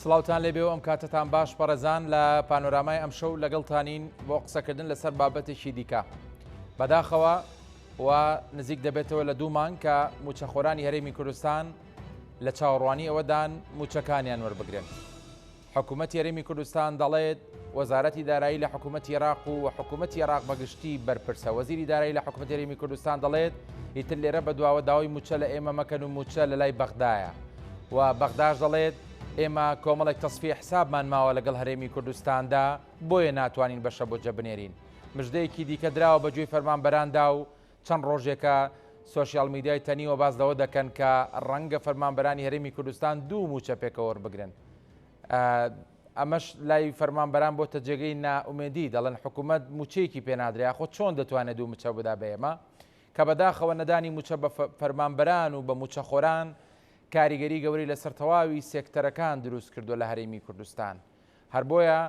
سڵاوتان لێبێ و ئەم کاتەتان باش بەڕێزان لە پانۆرامای ئەمشەو لەگەڵتانین بۆ قسەکردن لەسەر بابەتێکی دیکە. بەداخەوە و نزیک دەبێتەوە لە دوو مانگ کە موچەخۆرانی هەرێمی کوردستان لە چاوەڕوانی ئەوەدان موچەکانیان وەربگرن. حکومەتی هەرێمی کوردستان دەڵێت، وەزارەتی دارایی لە حکومەتی عێراق و حکومەتی عێراق بە گشتی بەرپرسە. وەزیری دارایی لە حکومەتی هەرێمی کوردستان دەڵێت، ئیتر لێرە بەدواوە داوای مووچە لە ئێمە مەکەن و مووچە لە لای بەغدایە. و بەغداش دەڵێت، ئێمە کۆمەڵێک تەسفیە حسابمان ماوە لەگەڵ هەرێمی کوردستاندا، بۆیە ناتوانین بەشە بودجە بنێرین. مژدەیەکی دیکە دراوە بە گوێی فەرمانبەراندا و چەند ڕۆژێکە سۆشیال میدیای تەنیوە باس لەوە دەکەن کە ڕەنگە فەرمانبەرانی هەرێمی کوردستان دوو مووچە پێکەوە وەربگرن. ئەمەش لای فەرمانبەران بۆتە جێگەی نائومێدی، دەڵێن حکوومەت مووچەیەکی پێ نادرێ، ئاخۆ چۆن دەتوانێت دوو مووچە بدا بە ئێمە؟ کە بەداخەوە نەدانی مووچە بە فەرمانبەران و بە مووچەخۆران کاریگەری گەورەی لەسەر تەواوی سێکتەرەکان دروست کردووە لە هەرێمی کوردستان. هەر بۆیە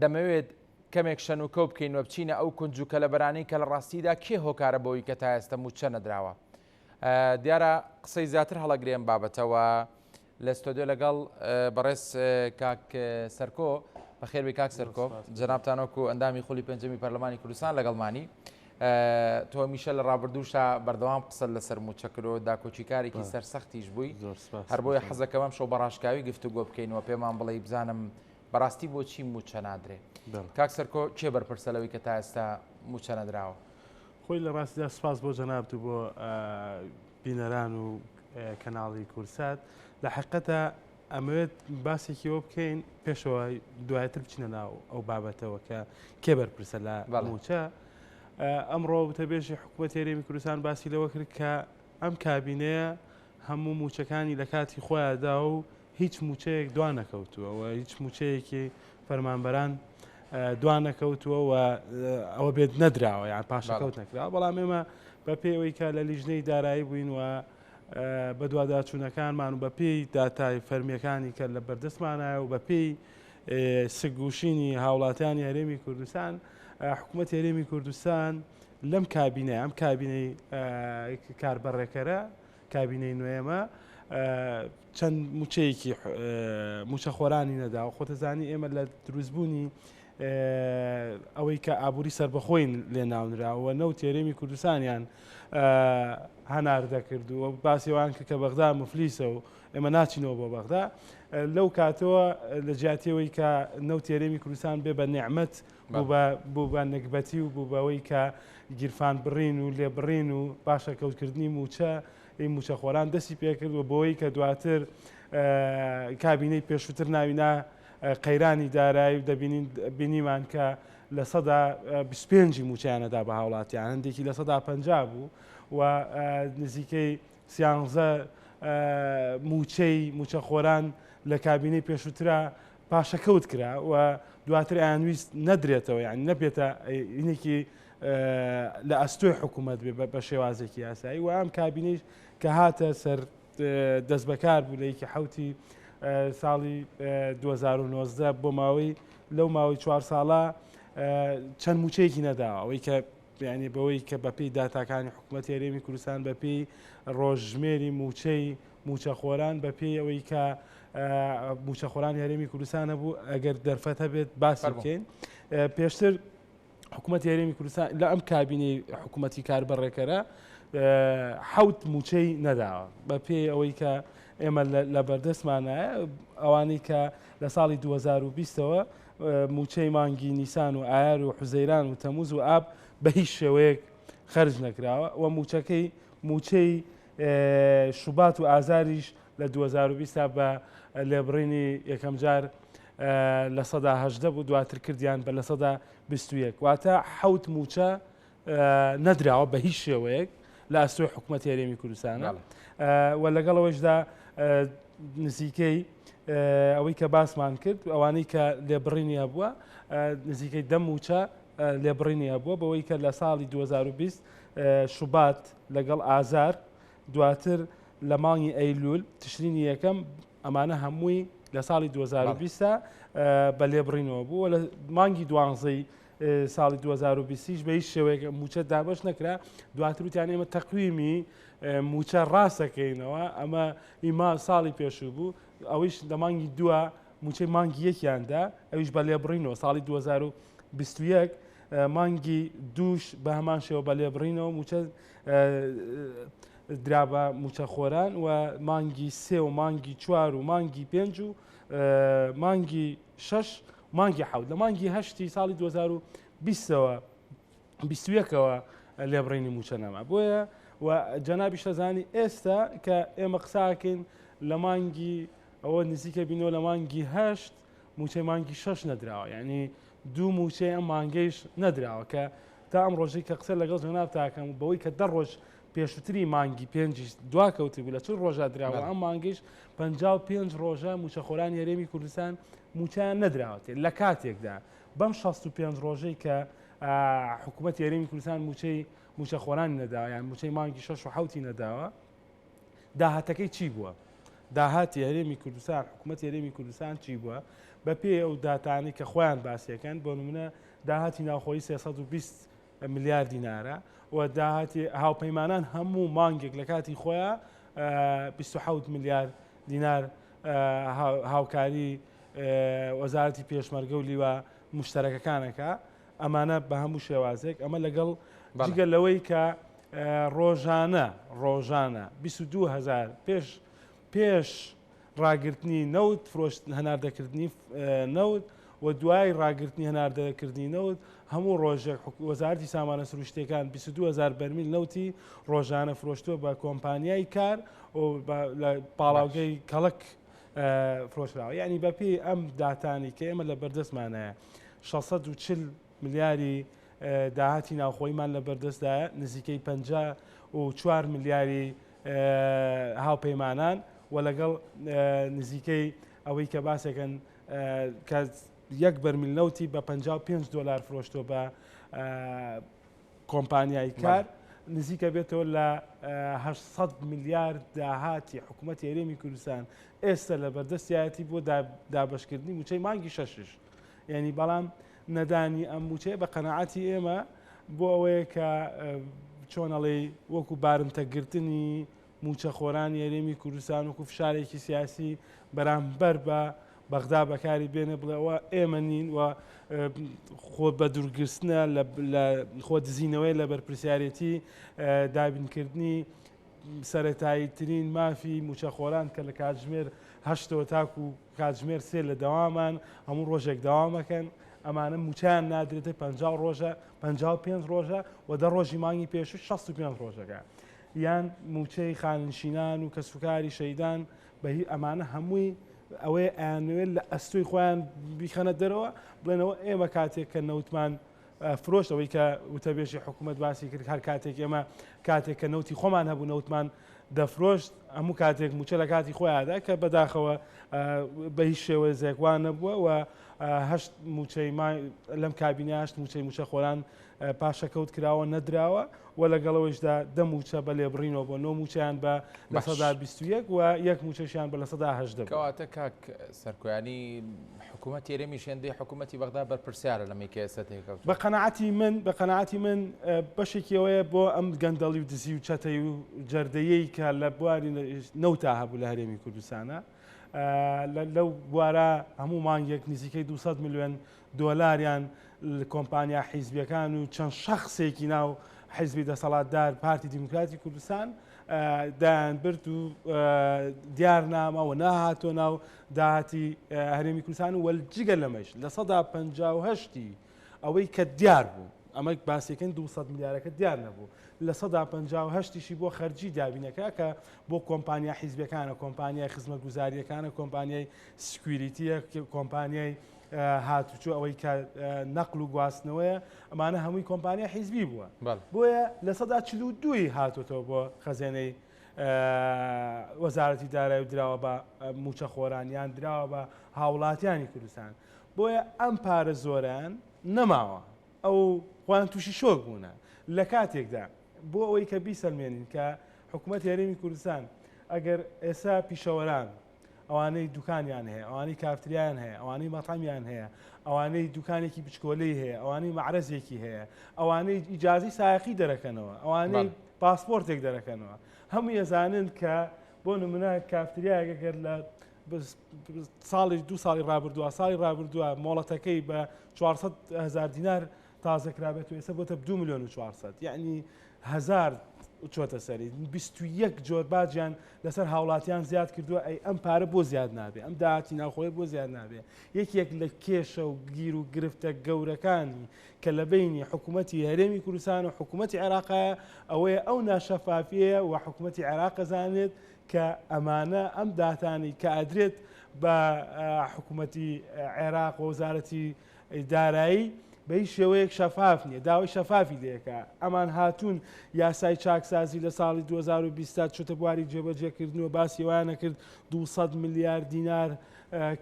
دەمەوێت کەمێک شەنوکەو بکەین و بچینە ئەو کونج و کەلەبەرانەی کە لە ڕاستیدا کێ هۆکارە بۆی کە تا ئێستا مووچە نەدراوە. دیارە قسەی زیاتر هەڵەگرێ ئەم بابەتە و لە ستۆدیۆ لەگەڵ بەڕێز کاک سەرکۆ بەخێربێی کاک سەرکۆ جەنابتان وەکو ئەندامی خولی پێنجەمی پەرلەمانی کوردستان لەگەڵمانی تۆ هەمیشە لە ڕابردووشا بەردەوام قسەت لەسەر مووچە کرد و داکۆکیکارێکی سەرسەختیش بووی هەر بۆیە حەزەکەم ئەمشەو بە ڕاشکاوی گفتوگۆ بکەین و پێمان بڵێی بزانم بەڕاستی بۆچی مووچە نادرێ؟ کاک سەرکۆ کێ بەرپرسە لەوەی کە تا ئێستا مووچە نەدراوە؟ خۆی لە ڕاستیدا سپاس بۆ جەنابت و بۆ بینەران و کەناڵی کورسات لە حقەتە ئەمەوێت باسێکیەوە بکەین پێشەوە دوایتر بچینە ناو ئەو بابەتەوە کە کێ بەرپرسە لە مووچە ئەمڕۆ وتەبێژی حکوومەت هەرێمی کوردستان باسی لەوە کرد کە ئەم کابینەیە هەموو مووچەکانی لە کاتی خۆیادا و هیچ مووچەیەک دوانەکەوتووە و هیچ مووچەیەکی فەرمانبەران دوانەکەوتووە و ئەوە بێت نەدراوە یان پاشەکەوت نەکراوە بەڵام ئێمە بە پێی ئەوەی کە لە لیژنەی دارایی بووین و بەدواداچوونەکانمان و بەپێی داتای فەرمیەکانی کە لە بەردەستمانایە و بەپێی سگوشینی هاوڵاتیانی هەرێمی کوردستان حکوومەت هەرێمی کوردستان لەم کابینە ئەم کابینەی کاربەڕێکەرە کابینەی نوێمە چەند موچەیەکی موچەخۆرانی نەداوە خۆتەزانی ئێمە لە دروستبوونی ئەوەی کە ئابووری سربەخۆین لێ ناونراوە نەوت هەرێمی کوردستانیان هەناردە کرد و باسیوان کە کە بەغدا مفلیسە و ئێمە ناچینەوە بۆ بەغدا لەو کاتەوە لە جیاتیەوەی کە نەوت هەرێمی کوردستان بێ بە نعممەت بوو بە نەگبەتی و بوو بەوەی کە گیرفان بڕین و لێبڕین و پاشەکەوتکردنی مووچە ی مووچەخۆران دەستی پێکرد و بۆی کە دواتر کابینەی پێشووتر ناوی نا قەیرانی دارایی و دەبینین بینیمان کە 25% مووچەیانەدا بە هاوڵاتیان هەندێکی 50% بوو و نزیکەی سیانزە مووچەی مووچەخۆران لە کابینەی پێشووترا پاشەکەوت کرا و دواتر ئەیانویست نەدرێتەوە یانی نەبێتە ئینێکی لە ئەستۆی حکوومەت بێ بە شێوازێکی یاسایی و ئەم کابینەیش کە هاتە سەر دەست بەکار بوو لە یەکی حوتی ساڵی 2019 بۆ ماوەی لەو ماوەی چوار ساڵە چەند موچەیەکی نەداوە ئەوەی کە یعنی بەوەی کە بەپێی داتاکانی حکوومەت هەرێمی کوردستان بەپێی ڕۆژژمێری موچەی موچەخۆران بەپێی ئەوەی کە موچەخۆرانی هەرێمی کوردستان هەبوو ئەگەر دەرفەت هەبێت باسی بکەین پێشتر حکوومەتی هەرێمی کوردستان لە ئەم کابینەی حکوومەتی کاربەڕێکەرە حوت موچەی نەداوە بە پێی ئەوەی کە ئێمە لە بەردەستمانایە ئەوانەی کە لە ساڵی 2020ەوە موچەی مانگی نیسان و ئایار و حوزەیران و تەموز و ئاب بە هیچ شێوەیەک خەرج نەکراوە و موچەکەی موچەی شوبات و ئازاریش لە 2020 تا بە لێبڕینی یەکەمجار 18% بوو دواتر کردیان بە 21% واتە حەوت موچە نەدراوە بە هیچ شێوەیەک لە ئەستۆی حکوومەت هەرێمی کوردستانە و لەگەڵەوەشدا نزیکەی ئەوەی کە باسمان کرد ئەوانەی کە لێبڕینی هەبووە نزیکەی دە موچە لێبڕینی هەبووە بەوەی کە لە ساڵی 2020 شوبات لەگەڵ ئازار دواتر لە مانگی ئەیلول تشرینی یەکەم ئەمانە هەمووی لە ساڵی 2020 بە لێبڕینەوە بوو لە مانگی دوانزەی ساڵی 2020 بە هیچ شێوەیەک موچە دابش نەکرا دواتر وتیان ئێمە تەقویمی موچە ڕاستەکەینەوە ئەمە ئیما ساڵی پێشوو بوو ئەوەیش لە مانگی دووە. موچەی مانگی یەکیاندا ئەویش بە لێبڕینەوە ساڵی 2021 مانگی دووش بە هەمان شێوە بە لێبڕینەوە موچە درا بە موچەخۆران و مانگی سێ و مانگی چوار و مانگی پێنج و مانگی شەش مانگی حەوت لە مانگی هەشتی ساڵی 2020ەوە 21ەوە لێبڕینی موچە نەما بۆیە و جەنابیش دەزانی ئێستا کە ئێمە قساکەین لە مانگی ئەوە نزیکە بینەوە لە مانگی هەشت موچەی مانگی شەش نەدراوە یعنی دوو موچەی ئەم مانگەیش نەدراوە کە تا ئەم ڕۆژەی کە قسە لەگەڵ جەناب تاکەم بەوەی کە دە ڕۆژ پێشووتری مانگی پێنجیش دوا کەوتبوو لە 40 ڕۆژە دراوە ئەم مانگیش 55 ڕۆژە موچەخۆرانی هەرێمی کوردستان موچەیان نەدراوەتێ لە کاتێکدا بەم 65 ڕۆژەی کە حکوومەت هەرێمی کوردستان موچەی موچەخۆرانی نەداوە یان موچەی مانگی 6 و حوتی نەداوە داهاتەکەی چی بووە؟ داهاتی هەرێمی کوردستان حکوومەت هەرێمی کوردستان چی بووە؟ بە پێی ئەو داتانی کە خۆیان باسیەکەن بۆ نمونە داهاتی ناوخۆیی 320 ملیار دینارە و داهاتی هاوپەیمانان هەموو مانگێک لە کاتی خۆیان 27 ملیار دینار هاوکاری وەزارەتی پێشمەرگە و لیوا مشتەرەکەکانەکە ئەمانە بە هەموو شێوازێک ئەمە لەگەڵ جگە لەوەی کە ڕۆژانە ڕۆژانە 22هزار پێش پێش ڕاگرتنی نەوت فرۆشت هەناردەکردنی نەوت و دوای ڕاگرتنی هەناردەکردنی نەوت هەموو ڕۆژێک وەزارەتی سامانە سروشتیەکان 22 هزار بەرمیل نەوتی ڕۆژانە فرۆشتووە بە کۆمپانیای کار و لە پاڵاوگەی کەڵک فرۆشراوە یعنی بەپێی ئەم داتانی کە ئێمە لە بەردەستمانایە 640 ملیاری داهاتی ناوخۆیمان لە بەردەستدایە نزیکەی 54 ملیاری هاوپەیمانان و لەگەڵ نزیکەی ئەوەی کە باسێکن کە یەک بەرمیل نەوتی بە 55 دلار فرۆشتۆ بە کۆمپانیای کار نزیکە بێتەوە لە 800 ملیار داهاتی حکوومەت هەرێمی کوردستان ئێستا لە بەردەستیایەتی بۆ دابشکردنی موچەی مانگی شەشش یعنی بەڵام نەدانی ئەم موچەیە بە قەنەعاتی ئێمە بۆ ئەوەیە کە چۆنەڵێی وەکو بارمتەگرتنی مووچەخۆرانی هەرێمی کوردستان وەکو فشارێکی سیاسی بەرامبەر بە بەغدا بەکاری بێنێ بڵێ ئەوە ئێمە نین و خۆ بە دوورگرتنە لە خۆ دزینەوەی لە بەرپرسیارێتی دابینکردنی سەتایی ترین مافی موچەخۆران کە لە کاتژمێر هەشتەوە تاکو کاتژمێر سێ لە دەوامان هەموو ڕۆژێک دەوامەکەن ئەمانە موچیان نادرێتە 50 ڕۆژە 55 ڕۆژە و دە ڕۆژی مانگی پێشوو 65 ڕۆژەکە یان موچەی خاننشینان و کەسوکاری شەیدان بە هی ئەمانە هەمووی ئەوەیە ئەیانەوێت لە ئەستۆی خۆیان بیخەنە دەرەوە بڵێنەوە ئێمە کاتێک کە نەوتمان فرۆشت ئەوەی کە وتەبێژی حکوومەت باسی کرد هەر کاتێک ئێمە کاتێک کە نەوتی خۆمان هەبوو نەوتمان دەفرۆشت هەموو کاتێک موچە لە کاتی خۆیادا کە بەداخەوە بە هیچ شێوەزێک وان نەبووە و هەشت موچەی لەم کابینە هەشت موچەی موچە خۆران پاشەکەوت کراوە نەدراوە و لەگەڵەوەیشدا دە موچە بە لێبڕینەوە بۆ نۆ موچەیان بە 21% و یەک موچەشیان بە 18% بوو. کەواتە کاک سەرکۆیانی حکوومەتی هەرێمیش هێندەی حکوومەتی بەغدا بەرپرسیارە لەمەی کە ئێستا تێکەوتووە. بە قەناعەتی من بە قەناعەتی من بەشێکی ئەوەیە بۆ ئەم گەندەڵی و دزی و چەتەی و جەردەیەی کە لە بواری نەوتا هەبوو لە هەرێمی کوردستانە لەو بوارە هەموو مانگێک نزیکەی 200 ملیۆن دۆلاریان کۆمپانیا حیزبیەکان و چەند شەخسێکی ناو حیزبی دەسەڵاتدار پارتی دیموکراتی کوردستان دایان برد و دیار ناما و ناهاتۆ ناو داهاتی هەرێمی کوردستان و جگە لەمەش 58% ئەوەی کە دیار بوو ئەمە باسێکن 200 ملیارەکە دیار نەبوو 58%یشی بۆ خەرجی دابینەکە کە بۆ کۆمپانیا حیزبەکانە کۆمپانیای خزمەتگوزاریەکانە کۆمپانیای security یە کۆمپانیای هاتوچۆ ئەوەی کە نەقل و گواستنەوەیە ئەمانە هەمووی کۆمپانیا حیزبی بووە بۆیە 42% هاتوتەوە بۆ خەزێنەی وەزارەتی دارایی و دراوە بە موچەخۆران یان دراوە بە هاوڵاتیانی کوردستان بۆیە ئەم پارە زۆران نەماوە ئەو خۆیان تووشی شۆک بوونە لە کاتێکدا بۆ ئەوەی کە بیسەلمێنین کە حکوومەت هەرێمی کوردستان ئەگەر ئێستا پیشەوەران ئەوانەی دوکانیان هەیە، ئەوانەی کافتریایان هەیە، ئەوانەی مەتعەمیان هەیە، ئەوانەی دوکانێکی بچکۆلەی هەیە، ئەوانەی مەعرەزێکی هەیە، ئەوانەی ئیجازەی سایەقی دەرەکەنەوە، ئەوانەی پاسپۆرتێک دەرەکەنەوە، هەمووی ئەزانن کە بۆ نمونە کافتریایەک ئەگەر لە ساڵی دو ساڵی ڕابردووە ساڵی ڕابردووە مۆڵەتەکەی بە 400 هزار دینار تازە کرابێت و ئێستا بۆتە 2 میلیۆن و 400 یعنی هزار چۆتە سەری 21 جۆر باجیان لەسەر هاوڵاتیان زیاد کردووە ئەی ئەم پارە بۆ زیاد نابێ ئەم داهاتی ناوخۆی بۆ زیاد نابێ یەکێک لە کێشە و گیر و گرفتە گەورەکانی کە لە بەینی حکوومەتی هەرێمی کوردستان و حکوومەتی عێراقایە ئەوەیە ئەو ناشەفافیەیە و حکوومەتی عێراق ئەزانێت کە ئەمانە ئەم داتانەی کە ئەدرێت بە حکوومەتی عێراق و وەزارەتی دارایی بە هیچ شێوەیەک شەفاف نییە داوای شەفافی لێکە ئەمان هاتوون یاسای چاکسازی لە ساڵی 2020 چۆتە بواری جێبەجێکردن و باسی وایانە کرد 200 ملیار دینار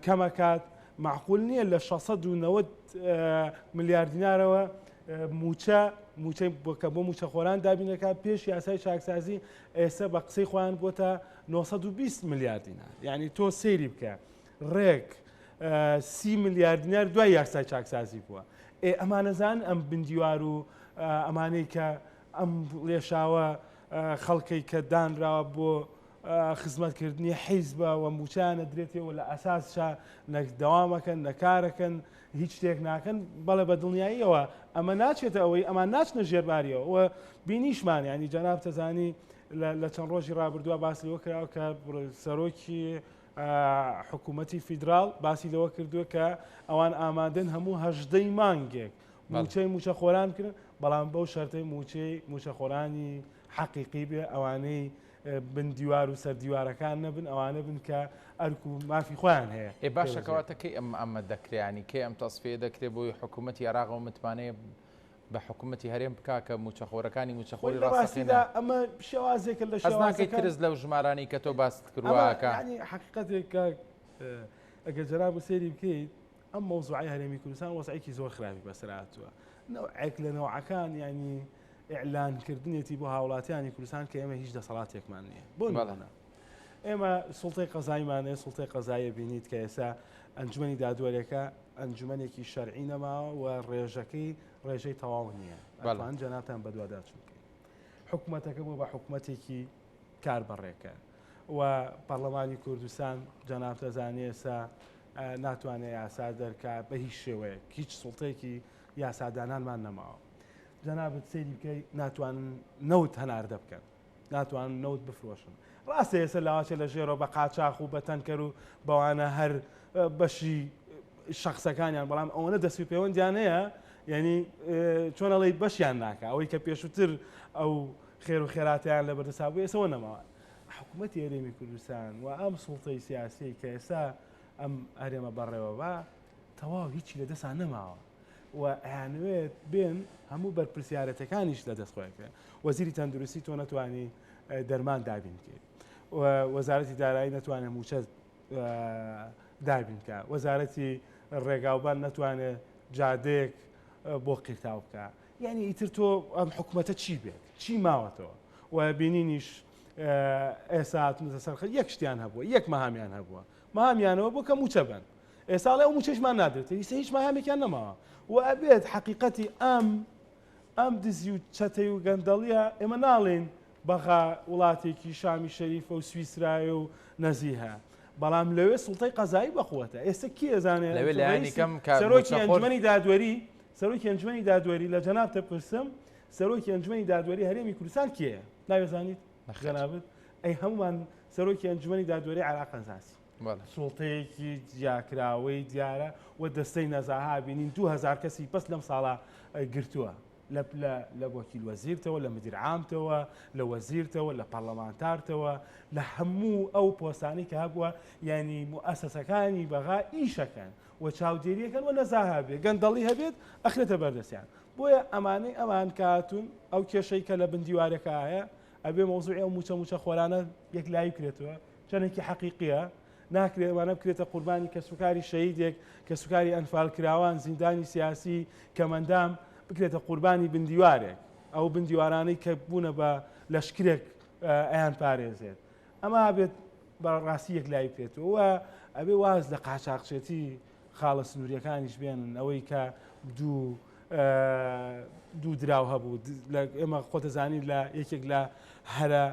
کەمەکات معقول نییە لە 690 ملیار دینارەوە موچە موچەی کە بۆ موچەخۆران دابینەکە پێش یاسای چاکسازی ئێستا بە قسەی خۆیان بۆتە 920 ملیار دینار یعنی تۆ سەیری بکە ڕێک سی ملیار دینار دوای یاسای چاکسازی بووە ئێ ئەمانەزان ئەم بندیوار و ئەمانەی کە ئەم لێشاوە خەڵکەی کە دانراوە بۆ خزمەتکردنی حیزبە و موچەیان ئەدرێتێ و لە ئەساسشا نە دەوامەکەن نە کارەکەن هیچ شتێک ناکەن بەڵێ بە دڵنیاییەوە ئەمە ناچێتە ئەوەی ئەمان ناچنە ژێرباریەوە و بینیشمان ینی جەناب تەزانی لە چەند ڕۆژی ڕابردووە باس لەوە کراوە کە سەرۆکی حکوومەتی فیدراڵ باسی لەوە کردووە کە ئەوان ئامادەن هەموو هەژدەی مانگێک موچەی موچەخۆران بکرن بەڵام بەو شەرتەی موچەی موچەخۆرانی حەقیقی بێ ئەوانەی بن دیوار و سەر دیوارەکان نەبن ئەوانە بن کە ئەرک و مافی خۆیان هەیە. ئێ باشە کەواتە کەی ئەم ئەمە دەکرێ یانی کەی ئەم تەسفیە دەکرێ بۆی حکوومەتی عێراق ئەو متمانەیە بە حکوومەتی هەرێم بکا کە مووچەخۆرەکانی مووچەخۆری خۆی لە ڕاستەقینە ڕاستیدا ئەمە شێوازێکە لە هەست ناکەی شێوازەکان ترس لەو ژمارانەی کە تۆ باست ئەمە کردووە یانی حەقیقەتێک کاک ئەگەر جەنابت سەیری بکەیت ئەم مەوزوعەی هەرێمی کوردستان وەزعێکی زۆر خراپی بەسەر هاتووە نەوعێک لە نەوعەکان یانی ئیعلانکردنێتی بۆ هاوڵاتیانی کوردستان کە ئێمە هیچ دەسەڵاتێکمان نییە بۆ نمونە ئێمە سوڵتەی قەزایمان هەیە سوڵتەی قەزایە بینیت کە ئێستا ئەنجومەنی دادوەرێکە ئەنجومەنێکی شەرعی نەماوە و ڕێژەکەی ڕێژەی تەواو نییە ئەتوان جەنابتان بەدواداچوون بکەین حکومەتەکە بۆ بە حکومەتێکی کار بەڕێکە و پەرلەمانی کوردستان جەنابتە زانێ ئێستا ناتوانێت یاسا دەرکا بە هیچ شێوەیەک هیچ سوڵتەیەکی یاسادانانمان نەماوە جەنابت سەیری بکەی ناتوانن نەوت هەناردە بکەن ناتوانن نەوت بفرۆشن ڕاستە ئێستا لاواچە لە ژێرەوە بە قاچاخ و بە تەنکەر و بەوانە هەر بەشی شخصەکانیان بەڵام ئەوەنە دەست و پەیوەندیان هەیە یعنی چۆن ئەڵێی بەشیان ناکە ئەوەی کە پێشووتر ئەو خێر و خێراتیان لە بەردەسا بوو ئێسەوە نەماوە حکوومەتی هەرێمی کوردستان و ئەم سوڵتەی سیاسی کە ئێستا ئەم هەرێمە بەڕێوە بە تەواو هیچی لە دەسا نەماوە و ئەیانەوێت بێن هەموو بەرپرسیارەتەکانیش لە دەست خۆیان بکەن وەزیری تەندروستی تۆ نەتوانی دەرمان دابین بکەیت وەزارەتی دارایی نەتوانێت موچە دابین بکە وەزارەتی ڕێگاوبان نەتوانێت جادەیەک بۆ قیرتاو بکە یعنی ئیتر تۆ ئەم حکوومەتە چی بێت چی ماوەتەوە و بینینیش ئێسا هاتنەتە سەر یەک شتیان هەبووە یەک مەهامیان هەبووە مەهامیانەوە بۆ کە موچە بن ئێستا ئەڵێ ئەو موچەشمان نادرێت ئیستا هیچ مەهامێکیان نەماوە و ئەبێت حەقیقەتی ئەم ئەم دزی و چەتەی و گەندەڵیە ئێمە ناڵێین بەغا وڵاتێکی شامی شەریفە و سویسرایە و نەزیهە بەڵام لەوێ سوڵتەی قەزایی بەقوەتە ئێستا کی ئەزانێ لەوێ لایەنی کەم کە سەرۆکی موچەخۆر ئەنجومەنی دادوەری سەرۆکی ئەنجومەنی دادوەری لە جەناب تەپرسم سەرۆکی ئەنجومەنی دادوەری هەرێمی کوردستان کێیە ناوێ زانیت نەخێر. جەنابت ئەی هەمومان سەرۆکی ئەنجومەنی دادوەری عێراق ئەزانسی سوڵتەیەکی جیاکراوەی دیارە و دەستەی نەزاها بینین 2000 کەسی بەس لەم ساڵە گرتووە لە وەکیل وەزیرتەوە لە مدیر عامتەوە لە وەزیرتەوە لە پەرلەمانتارتەوە لە هەموو ئەو پۆستانی کە هەبووە یعنی موئەسەسەکانی بەغا ئیشەکەن و چاودێریەکەن و نەزاها بێ گەندەڵی هەبێت ئەخرێتە بەردەستیان بۆیە ئەمانەی ئەمان کاتون ئەو کێشەی کە لە بن دیوارەکە هەیە ئەبێ مەوزوعی ئەو موچە موچە خۆرانە یەکلایی بکرێتەوە چەندێکی حەقیقیە، ناکرێت ئەمانە بکرێتە قوربانی کەسوکاری شەهیدێک، کەسوکاری ئەنفالکراوان، زیندانی سیاسی، کەمەندام، بکرێتە قوربانی بندیوارێک، ئەو بندیوارانەی کە بوونە بە لەشکرێک ئەیان پارێزێت. ئەمە ئەبێت بە ڕاستی یەکلایی بکرێتەوە و ئەبێ واز لە قاچاخچێتی خاڵە سنووریەکانیش بێنن، ئەوەی کە دوو دوو دراو هەبوو، ئێمە خۆتەزانی لە یەکێک لە هەرە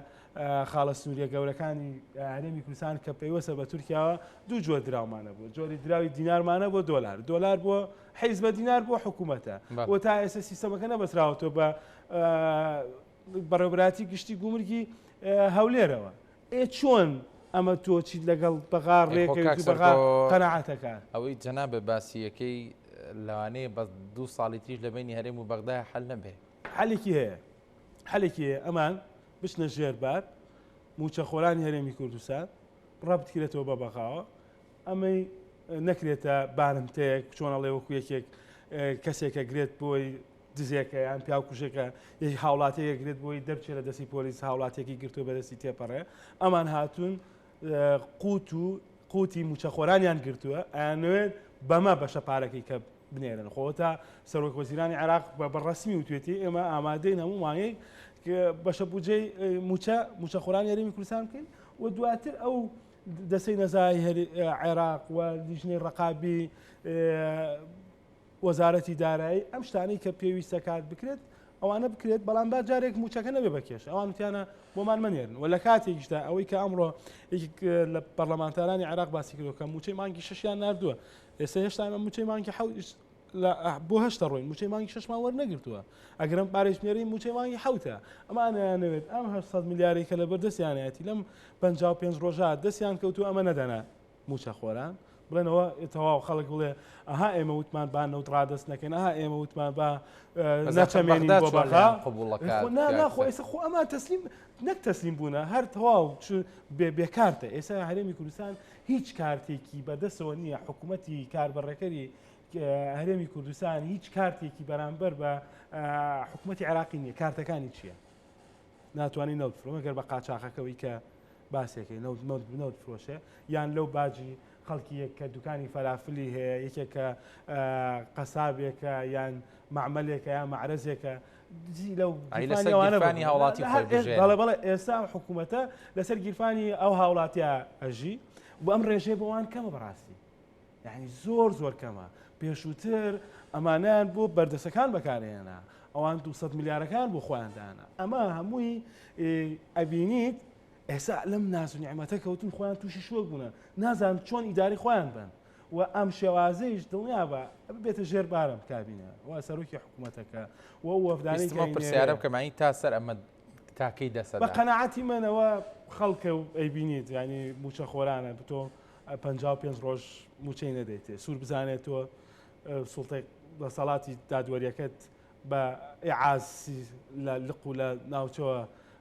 خاڵە سنووریە گەورەکانی هەرێمی کوردستان کە پەیوەستە بە تورکیاوە دوو جۆر دراومانە بوو جۆری دراوی دینارمانە بۆ دۆلار دۆلار بۆ حیز بە دینار بۆ حکوومەتە بۆ تا ئێستا سیستەمەکە نەبەسراوەتەوە بە بەڕێوبراتی گشتی گومرگی هەولێرەوە ئێ چۆن ئەمە تۆ چیت لەگەڵ بەغا ڕێکەویت و بەغا قەناعەتەکە؟ ئەوەی جەنابت باسی یەکەی لەوانەیە بە دوو ساڵی تریش لە بەینی هەرێم و بەغدای حەل نەبێ. حەلێکی هەیە حەلێکی هەیە ئەمان بچنە ژێر بار مووچەخۆرانی هەرێمی کوردستان ڕەبت کرێتەوە بە بەغاوە ئەمەی نەکرێتە بارمتەیەک چۆن ئەڵێ وەکو یەکێک کەسێکە گرێت بۆی دزێکە یان پیاوکوژێکە یەکی هاوڵاتیەکە گرێت بۆی دەرچێت لە دەستی پۆلیس هاوڵاتیەکی گرتووە بەدەستی تێپەڕێ ئەمان هاتوون قوت و قوتی موچەخۆرانیان گرتووە ئەیانەوێت بەمە بەشە پارەکەی کە بنێرن خۆتا سەرۆک وەزیرانی عێراق بە بەڕسمی وتێتی ئێمە ئامادەین هەموو مانگێک بەشە بودجەی موچە موچەخۆرانی هەرێمی کوردستان بکەین و دواتر ئەو دەسەی نەزای عێراق و لیژنەی ڕقابی وەزارەتی دارایی ئەم شتانەی کە پێویستە کات بکرێت ئەوانە بکرێت بەڵام با جارێک موچەکە نەبێ بە کێشە ئەوان وتیانە بۆمان مەنێرن و لە کاتێکیشدا ئەوەی کە ئەمڕۆ یەکێک لە پەرلەمانتارانی عێراق باسی کردووە کە موچەی مانگی شەشیان ناردووە ئێستا هێشتا ئێمە موچەی مانگی حەوت بۆ هەشتە ڕۆین موچەی مانگی شەشمان وەرنەگرتووە ئەگەرم پارێز نێرین موچەی مانگی حەوتە ئەمانیانەوێت ئەم 800 ملیارەی کە لەبەر دەستیانەتی لەم 55 ڕۆژە دەستیان کەوتووە ئەمە نەدەنە مووچەخۆران بڵێنەوە تەواو خەڵک بڵێ ئەها ئێمە وتمان با نەوت ڕادەست نەکەین ئەها ئێمە وتمان با نەچەمێنین بۆ بەغا خۆ ئێستا خۆ ئەمان تەسلیم نەک تەسلیم بوونە هەر تەواو بێکارتە ئێستا هەرێمی کوردستان هیچ کارتێکی بەدەستەوە نییە حکوومەتی کاربەڕێکەری هەرێمی کوردستان هیچ کارتێکی بەرامبەر بە حکوومەتی عێراقی نییە کارتەکانی چییە؟ ناتوانانی نەوت فرۆ گەر بە قاچاخەکەەوەی کە باسێکەی نەوت نەوت نەوت فرۆشێ یان لەو باجی خەڵکی یەک کە دوکانی فەلافلی هەیە یەکێک کە قەسابێکە یان معمەلێکە یان معرەزێکە دزی لەو گیرفانی هاوڵاتی بەڵێ بەڵێ ئێستا ئەم حکوومەتە لەسەر گیرفانی ئەو هاوڵاتیە ئەژی بۆ ئەم ڕێژەیە بۆ وان کەمە بەڕاستی یعنی زۆر زۆر کەمە پێشووتر ئەمانیان بۆ بەردەسەکان بەکارهێنا ئەوان 200 ملیارەکان بۆ خۆیان دانا ئەمە هەمووی ئەبینیت ئێستا لەم ناز و نیعمەتە کەوتن خۆیان تووشی شۆک بوونە نازان چۆن ئیداری خۆیان بن و ئەم شێوازەیش دڵنیا بە بێتە ژێر بارم کابینە و سەرۆکی حکوومەتەکە و وەفدانی پرسیارە بکەمانی تا سەر ئەمە تاکەی دەسە بە قەناعەتی منەوە خەڵکە و ئەیبینیت ینی موچەخۆرانە بتۆ 55 ڕۆژ موچەی نەدەیتێ سوور بزانێت تۆ سوڵتەی دەسەڵاتی دادوەریەکەت بە ئیعاز لە لق و لە ناوچەوە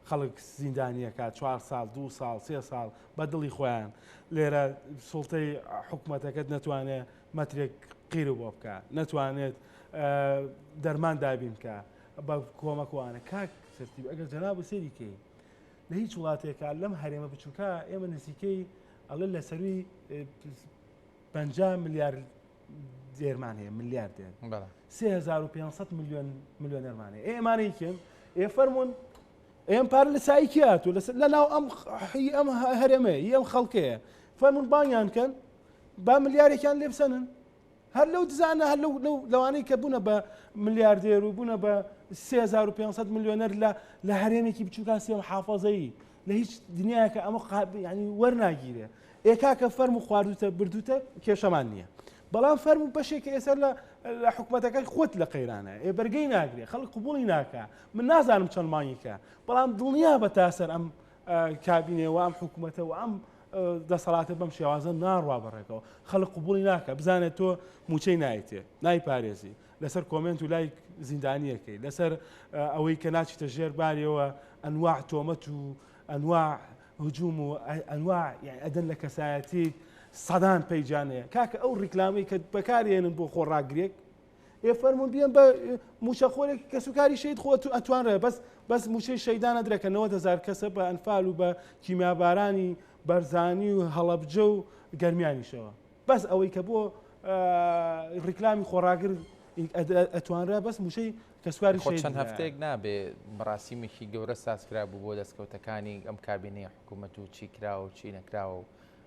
خەڵک زیندانیەکە چوار ساڵ دوو ساڵ سێ ساڵ بە دڵی خۆیان لێرە سوڵتەی حکومەتەکەت نەتوانێت مەترێک قیر بۆ بکە نەتوانێت دەرمان دابین بکە بە کۆمەکوانە کاک سەرتیب ئەگەر جەناب و سێری کەی لە هیچ وڵاتێکە لەم هەرێمە بچووکە ئێمە نزیکەی ئەڵێ لە سەروی 50 ملیار دێرمان هەیە ملیار دێر 3500 میلیۆن ملیۆنەرمان هەیە ئێمانەی کێن ئێ فەرمونون ئێم پارە لە سای کێ هاتوو لەسەر لە ناو ئەم حی ئەم هەرێمەیە ی ئەم خەڵکەیە فەرمونون بانگیان کەن با ملیارێکیان لێ بسەنن هەر لەو دزانە هەر لەو لەو لەوانەی کە بوونە بە ملیاردێر و بوونە بە 3500 ملیۆنەر لە لە هەرێمێکی بچووکا سێ حافظەیی لە هیچ دنیاکە ئەمە ینی وەرناگیرێ ئێ کاکە فەرموو خواردوتە بردوتە کێشەمان نییە بەڵام فەرموو بەشێک ئێستا لە لە حکوومەتەکەی خۆت لە قەیرانە ئێ بەرگەی ناگرێ خەڵک قوبوڵی ناکە من نازانم چەند مانگێکە بەڵام دڵنیا بە تا سەر ئەم کابینێ و ئەم حکوومەتە و ئەم دەسەڵاتە بەم شێوازە ناڕوا بەڕێکەوە خەڵک قوبوڵی ناکە بزانێت تۆ موچەی نایتێ نایپارێزی لەسەر comment و لایک زیندانیەکەی لەسەر ئەوەی کە ناچیتە ژێر باریەوە ئەنواع تۆمەت و ئەنواع هجوم و ئەنواع یانی ئەدەن لە کەسایەتیت سەدان پەیجان هەیە کاکە ئەو ڕیکلامەی کە بەکارێنن بۆ خۆڕاگرێک ئێ فەرمونون بیان بە موچەخۆرێک کەسوکاری شەید خۆ ئەتوانرێ بەس بەس موچەی شەیدانە درێکە 90 هزار کەسە بە ئەنفال و بە کیمیابارانی بەرزانی و هەڵەبجە و گەرمیانیشەوە بەس ئەوەی کە بۆ ڕیکلامی خۆڕاگر ئەتوانرا بەس موچەی کەسوکاری خۆ چەند هەفتەیەک نابێ مەراسیمێکی گەورە سازکرا بوو بۆ دەستکەوتەکانی ئەم کابینەی حکوومەت و چی کراوە و چی نەکراوە و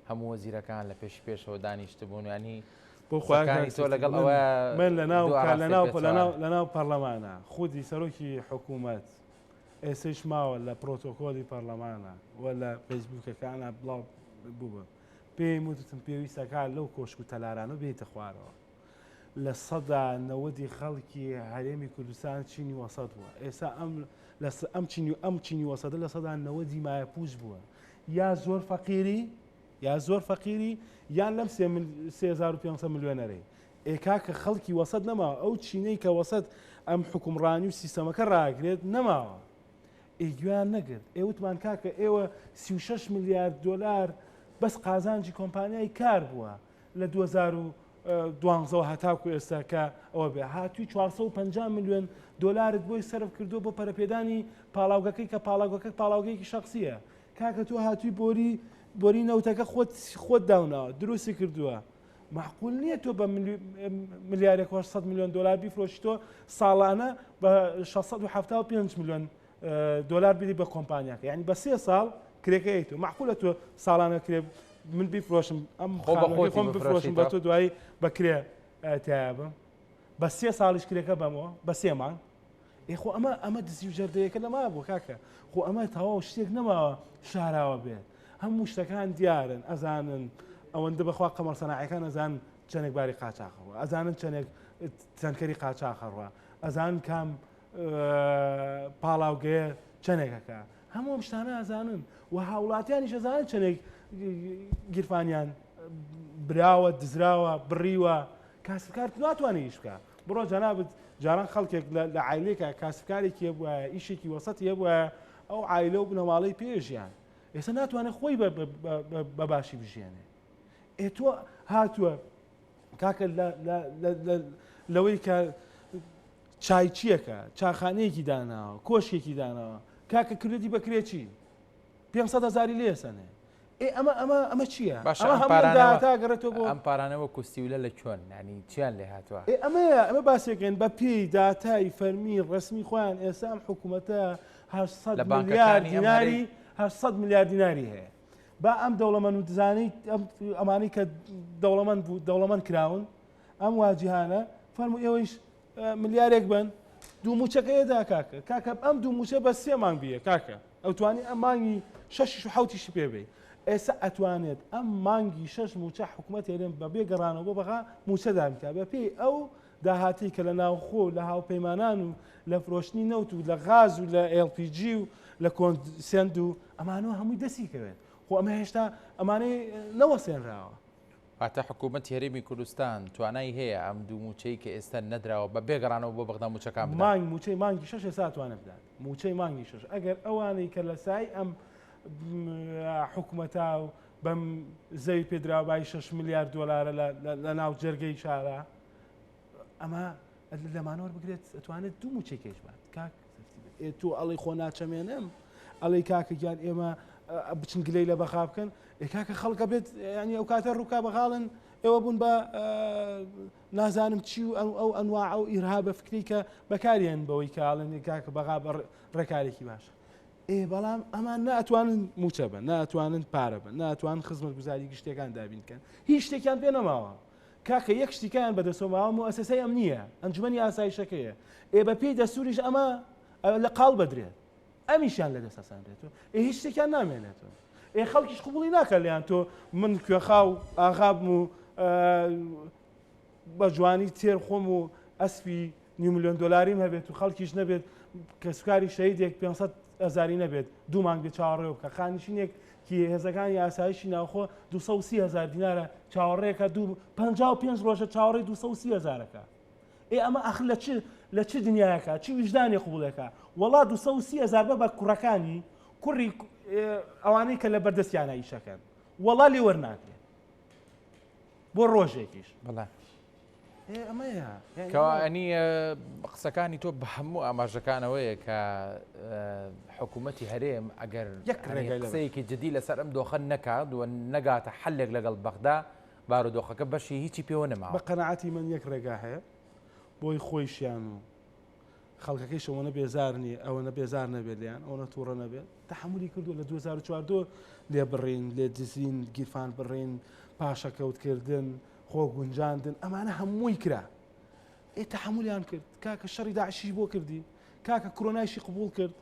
هەموو وەزیرەکان لە پێش پێشەوە دانیشتبوون ینی بۆ خۆیانی تۆ لەگەڵ ئەوە من لەناو لەناو لەناو لەناو پەرلەمانە خودی سەرۆکی حکوومەت. ئێسەیش ماوە لە پرۆتۆکۆلی پەرلەمانە و لە فەیسبووکەکانە بڵاو بووبە پێیم وتم پێویستەکە لەو کۆشک و تەلارانە بێیتە خوارەوە. 90% ی خەڵکی هەرێمی کوردستان چینی وەسەت بووە ئێستا ئەم لە ئەم چینی و ئەم چینی وەسەتە 90% ی مایەپووچ بووە یا زۆر فەقیری یا زۆر فەقیری یان لەم 3500 ملیۆنەرەی ئێ کاکە خەڵکی وەسەت نەماوە ئەو چینەی کە وەسەت ئەم حوکمڕانی و سیستەمەکە ڕاگرێت نەماوە ئێ گوێیان نەگرت ئێ وتمان کاکە ئێوە 36 ملیارد دۆلار بەس قازانجی کۆمپانیای کار بووە لە 2012 ەوە هەتاکو ئێستا کە ئەوە بێ هاتووی 450 ملیۆن دۆلارت بۆی سەرف کردووە بۆ پەرەپێدانی پاڵاوگەکەی کە پاڵاوگەکە پاڵاوگەیەکی شخصیە کاکە تۆ هاتووی بۆری بۆری نەوتەکە خۆت خۆت داوناوە دروستی کردووە مەعقول نییە تۆ بە ملیارێک و 800 میلیۆن دلار بیفرۆشی تۆ ساڵانە بە 675 میلیۆن دلار بدی بە کۆمپانیاکە یعنی بە سێ ساڵ کرێکەی تۆ معقولە تۆ ساڵانە کرێ من بیفرۆشم ئەم خۆ خۆم بفرۆشم بە تۆ دوایی بە کرێ تایە بم بە سێ ساڵیش کرێکە بەمەوە بە سێ مانگ ئێ خۆ ئەمە ئەمە دزی و جەردەیەکە نەما بوو کاکە خۆ ئەمە تەواو شتێک نەماوە شاراوە بێت هەموو شتەکان دیارن ئەزانن ئەوەندە بەخوا قەمەڕ سەناعەکان ئەزان چەندێک باری قاچاخەوە ئەزانن چەندێک تەنکەری قاچاخەڕە ئەزان کام پاڵاوگەیە چەندێکەکە هەموو ئەم شتانە ئەزانن و هاوڵاتیانیش ئەزانن چەندێک گیرفانیان براوە دزراوە بڕیوە کاسبکار ناتوانێت ئیش بکە بڕۆ جەنابت جاران خەڵکێک لە عایلێکە کاسبکارێکی هەبووایە ئیشێکی وەسەتی هەبووایە ئەو عایلە و بنەماڵەی پێژیان ئێستا ناتوانێت خۆی بە باشی بژێنێ ئێ تۆ هاتووە کاکە لەوەی کە چایچیەکە چاخانەیەکی داناوە کۆشکێکی داناوە کاکە کردی بە کرێچی 500 هزاری لێسەنێ ئێ ئەمە ئەمە ئەمە چییە؟ باشە ئەمە ئەم هەموو پارانەوە داهاتە ئەگەڕێتەوە بۆ ئەم پارانە وەکو سیولە لە کوێن یانی چیان لێ هاتووە؟ ئێ ئەمەیە ئەمە باسێکەین بە پێی داتای فەرمی ڕەسمی خۆیان ئێستا ئەم حکوومەتە 800 لە ملیار بانکەکانی ئەم دیناری هەرێ 800 ملیار دیناری هەیە با ئەم دەوڵەمەند و دزانەی ئەم ئەمانەی کە دەوڵەمەند بوو دەوڵەمەند کراون ئەم واجیهانە فەرموو ئێوەیش ملیارێک بن دوو موچەکەیە دا کاکە کاکە ئەم دوو موچە بە سێ مانگ بیە کاکە ئەو توانی ئەم مانگی شەشیش و حوتیشی پێ بی ئێستا ئەتوانێت ئەم مانگی شەش موچە حکوومەت هێرێن بە بێ گەڕانەوە بۆ بەغا موچە دابکە بە پێی ئەو داهاتی کە لە ناوخۆ لە هاوپەیمانان و لە فرۆشتنی نەوت و لە غاز و لە LPG و لە کۆنسێند و ئەمانەوە هەمووی دەستی کەوێت خۆ ئەمە هێشتا ئەمانەی نەوەسێنراوە. واتە حکوومەتی هەرێمی کوردستان توانای هەیە ئەم دوو مووچەی کە ئێستا نەدراوە بە بێ گەڕانەوە بۆ بەغدا مووچەکان بدات؟ مانگ مووچەی مانگی شەش ئێستا ئەتوانێت بدات مووچەی مانگی شەش ئەگەر ئەوانەی کە لە سای ئەم حکومەتە و بەم زەوی پێدراو بای 6 ملیار دۆلارە لە ناو جەرگەی شارە ئەمە لەمانە وەربگرێت ئەتوانێت دوو مووچەی کەش بات کاک ئێ تۆ ئەڵێی خۆ ناچەمێنم ئەڵێی کاکە گیان ئێمە بچن گلەی لە بەغا بکەن ئێ کاکە خەڵکە بێت ینی ئەو کاتە ڕووکا بەغاڵن ئێوە بوون بە نازانم چی و ئەو ئەو ئەنواع ئەو ئیرهابە فکری کە بەکاریان بەوەی کاڵن کاکە بەغا بە ڕێکارێکی باشە ئێ بەڵام ئەمان ناتوانن موچە بن ناتوانن پارە بن ناتوان خزمەتگوزاری گشتەکان دابین کەن هیچ شتێکیان پێ نەماوە کاکە یەک شتیکەیان بەدەستەوە ماوە موئەسەسەی ئەمنییە، ئەنجومەنی ئاسایشەکەیە، ئێ بە پێی دەستوریش ئەمە لە قاڵ بەدرێت، ئەمیشیان لە دەست ئەسەنرێتەوە، ئێ هیچ شتێکیان نامێنێتەوە، ئێ خەڵکیش قبوڵی ناکات لێیان تۆ من کوێخا و ئاغا بم و بە جوانی تێر خۆم و ئەسپی نیو ملیۆن دۆلاریم هەبێت و خەڵکیش نەبێت کەسوکاری شەهیدێک 500 هەزاری نەبێت دوو مانگ بێ چاوەڕێ بکە خانشینێک کی هێزەکانی ئاسایشی ناوخۆ 230 هزار دینارە چاوەڕێکە دوو 55 ڕۆژە چاوەڕێی 230 هزارەکە ئێ ئەمە ئەخر لە چ لە چ دنیایەکە چی ویژدانی قوبڵێکە وەڵا 230 هزار بە بە کوڕەکانی کوڕی ئەوانەی کە لە بەردەستیانە ئیشەکەن وەڵا لێ وەرناگرێت بۆ ڕۆژێکیش بەڵێ کەوانی قسەکانی تۆ بە هەموو ئاماژەکانەوەیە کە حکوومەتی هەرێم ئەگەر قسەیەکی جدی لەسەر ئەم دۆخە نەکات و نەگاتە حلێک لەگەڵ بەغدا بارودۆخەکە بەشی هیچی پێوە نەما بە قەنەعاتی من یەک ڕێگا هەیە بۆی خۆیشیان و خەڵکەکەیش ئەوەنە بێزار نییە ئەوەنە بێزار نەبێت لێیان ئەوەنە تووڕە نەبێت تەحەمولی کردووە لە 2014 لێ بڕین لێ دزین گیرفان بڕین پاشەکەوتکردن خۆ گونجاندن ئەمانە هەمووی کرا ئێ تەحەمولیان کرد کاکە شەڕی داعشیش بۆ کردی کاکە کرۆنایشی قبول کرد.